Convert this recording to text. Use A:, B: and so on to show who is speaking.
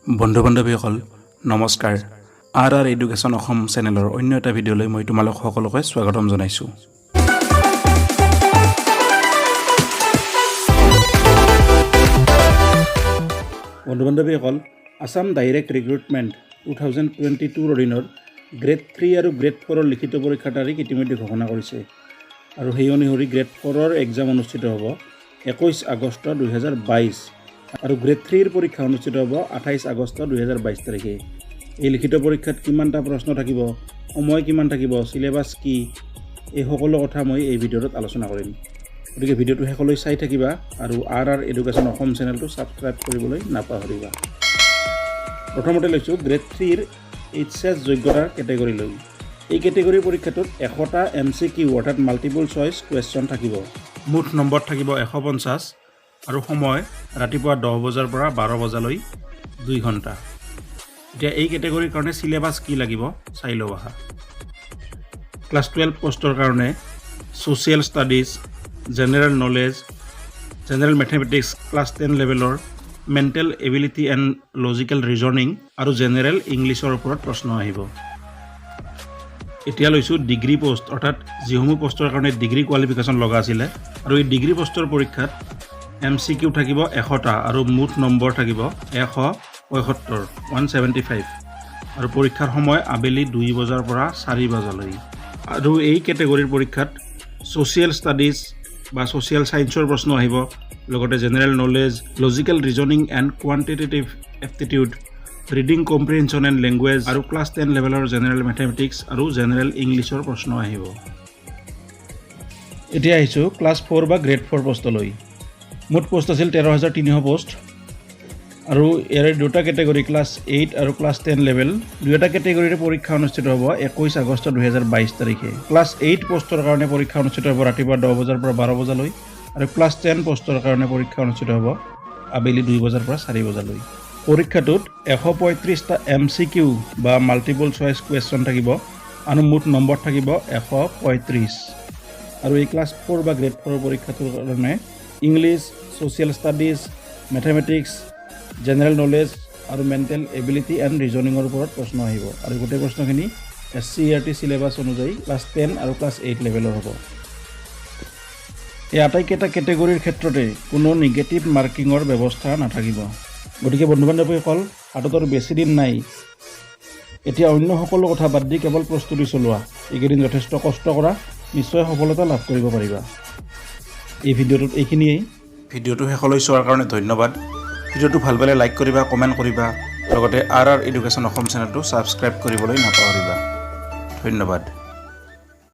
A: বন্ধু বান্ধৱীসকল, নমস্কাৰ। R R education Assam চেনেলৰ অন্য এটা ভিডিঅ'লৈ মই তোমালোক সকলোকে স্বাগতম জনাইছোঁ। বন্ধু বান্ধৱীসকল, আছাম ডাইৰেক্ট ৰিক্ৰুটমেণ্ট 2022ৰ অধীনত গ্ৰেড 3 আৰু গ্ৰেড 4ৰ লিখিত পৰীক্ষাৰ তাৰিখ ইতিমধ্যে ঘোষণা কৰিছে আৰু সেই অনুসৰি গ্ৰেড 4ৰ এক্সাম অনুষ্ঠিত হ'ব 21 আগষ্ট 2022 আৰু গ্ৰেড 3ৰ পৰীক্ষা অনুষ্ঠিত হ'ব 28 আগষ্ট 2022 তাৰিখে। এই লিখিত পৰীক্ষাত কিমানটা প্ৰশ্ন থাকিব, সময় কিমান থাকিব, চিলেবাছ কি, এই সকলো কথা মই এই ভিডিঅ'টোত আলোচনা কৰিম। গতিকে ভিডিঅ'টো শেষলৈ চাই থাকিবা আৰু আৰ আৰ এডুকেশ্যন অসম চেনেলটো ছাবস্ক্ৰাইব কৰিবলৈ নাপাহৰিবা। প্ৰথমতে লৈছোঁ গ্ৰেড 3ৰ এইচ এছ যোগ্যতাৰ কেটেগৰী লৈ। এই কেটেগৰীৰ পৰীক্ষাটোত 100টা এমচিকিউ, অৰ্থাৎ মাল্টিপল চইচ কুৱেশ্যন থাকিব। মুঠ নম্বৰ থাকিব 150 আৰু সময় ৰাতিপুৱা 10 বজাৰ পৰা 12 বজালৈ 2 ঘণ্টা। এতিয়া এই কেটেগৰীৰ কাৰণে চিলেবাছ কি লাগিব চাই লওঁ আহা। ক্লাছ 12 পষ্টৰ কাৰণে social studies, general knowledge, general mathematics, class 10 লেভেলৰ mental ability and logical reasoning আৰু জেনেৰেল ইংলিছৰ ওপৰত প্ৰশ্ন আহিব। এতিয়া লৈছোঁ ডিগ্ৰী পষ্ট, অৰ্থাৎ যিসমূহ পষ্টৰ কাৰণে ডিগ্ৰী কোৱালিফিকেশ্যন লগা আছিলে। আৰু এই ডিগ্ৰী পষ্টৰ পৰীক্ষাত এমচিকিউ থাকিব 100টা আৰু মুঠ নম্বৰ থাকিব 175, 175 আৰু পৰীক্ষাৰ সময় আবেলি 2 বজাৰ পৰা 4 বজালৈ। আৰু এই কেটেগৰীৰ পৰীক্ষাত ছ'চিয়েল ষ্টাডিজ বা ছ'চিয়েল ছায়েন্সৰ প্ৰশ্ন আহিব, লগতে general knowledge, logical reasoning and quantitative aptitude, reading comprehension and language আৰু ক্লাছ 10 লেভেলৰ জেনেৰেল মেথমেটিক্স আৰু জেনেৰেল ইংলিছৰ প্ৰশ্ন আহিব। এতিয়া আহিছোঁ ক্লাছ 4 বা গ্ৰেড 4 পষ্টলৈ। মুঠ পষ্ট আছিল 13,300 পষ্ট আৰু ইয়াৰে দুটা কেটেগৰী, ক্লাছ 8 আৰু ক্লাছ 10 লেভেল, দুয়োটা কেটেগৰীৰে পৰীক্ষা অনুষ্ঠিত হ'ব 21 আগষ্ট 2022 তাৰিখে। ক্লাছ 8 পষ্টৰ কাৰণে পৰীক্ষা অনুষ্ঠিত হ'ব ৰাতিপুৱা 10 বজাৰ পৰা 12 বজালৈ আৰু ক্লাছ 10 পষ্টৰ কাৰণে পৰীক্ষা অনুষ্ঠিত হ'ব আবেলি 2 বজাৰ পৰা 4 বজালৈ। পৰীক্ষাটোত 135টা এমচিকিউ বা মাল্টিপল চইচ কুৱেশ্যন থাকিব আৰু মুঠ নম্বৰ থাকিব 135। আৰু এই ক্লাছ 4 বা গ্ৰেড 4ৰ পৰীক্ষাটোৰ কাৰণে English, social studies, mathematics, general knowledge আৰু মেণ্টেল এবিলিটি এণ্ড ৰিজনিঙৰ ওপৰত প্ৰশ্ন আহিব আৰু গোটেই প্ৰশ্নখিনি এছচিইআৰটি চিলেবাছ অনুযায়ী ক্লাছ 10 আৰু ক্লাছ 8 লেভেলৰ হ'ব। এই আটাইকেইটা কেটেগৰীৰ ক্ষেত্ৰতে কোনো নিগেটিভ মাৰ্কিঙৰ ব্যৱস্থা নাথাকিব। গতিকে বন্ধু বান্ধৱীসকল, হাতত আৰু বেছি দিন নাই। এতিয়া অন্য সকলো কথা বাদ দি কেৱল প্ৰস্তুতি চলোৱা। এইকেইদিন যথেষ্ট কষ্ট কৰা, নিশ্চয় সফলতা লাভ কৰিব পাৰিবা। এই ভিডিঅ'টোত এইখিনিয়েই।
B: ভিডিঅ'টো শেষলৈ চোৱাৰ কাৰণে ধন্যবাদ। ভিডিঅ'টো ভাল পালে লাইক কৰিবা, কমেণ্ট কৰিবা, লগতে আৰ আৰ এডুকেশ্যন অসম চেনেলটো ছাবস্ক্ৰাইব কৰিবলৈ নাপাহৰিবা। ধন্যবাদ।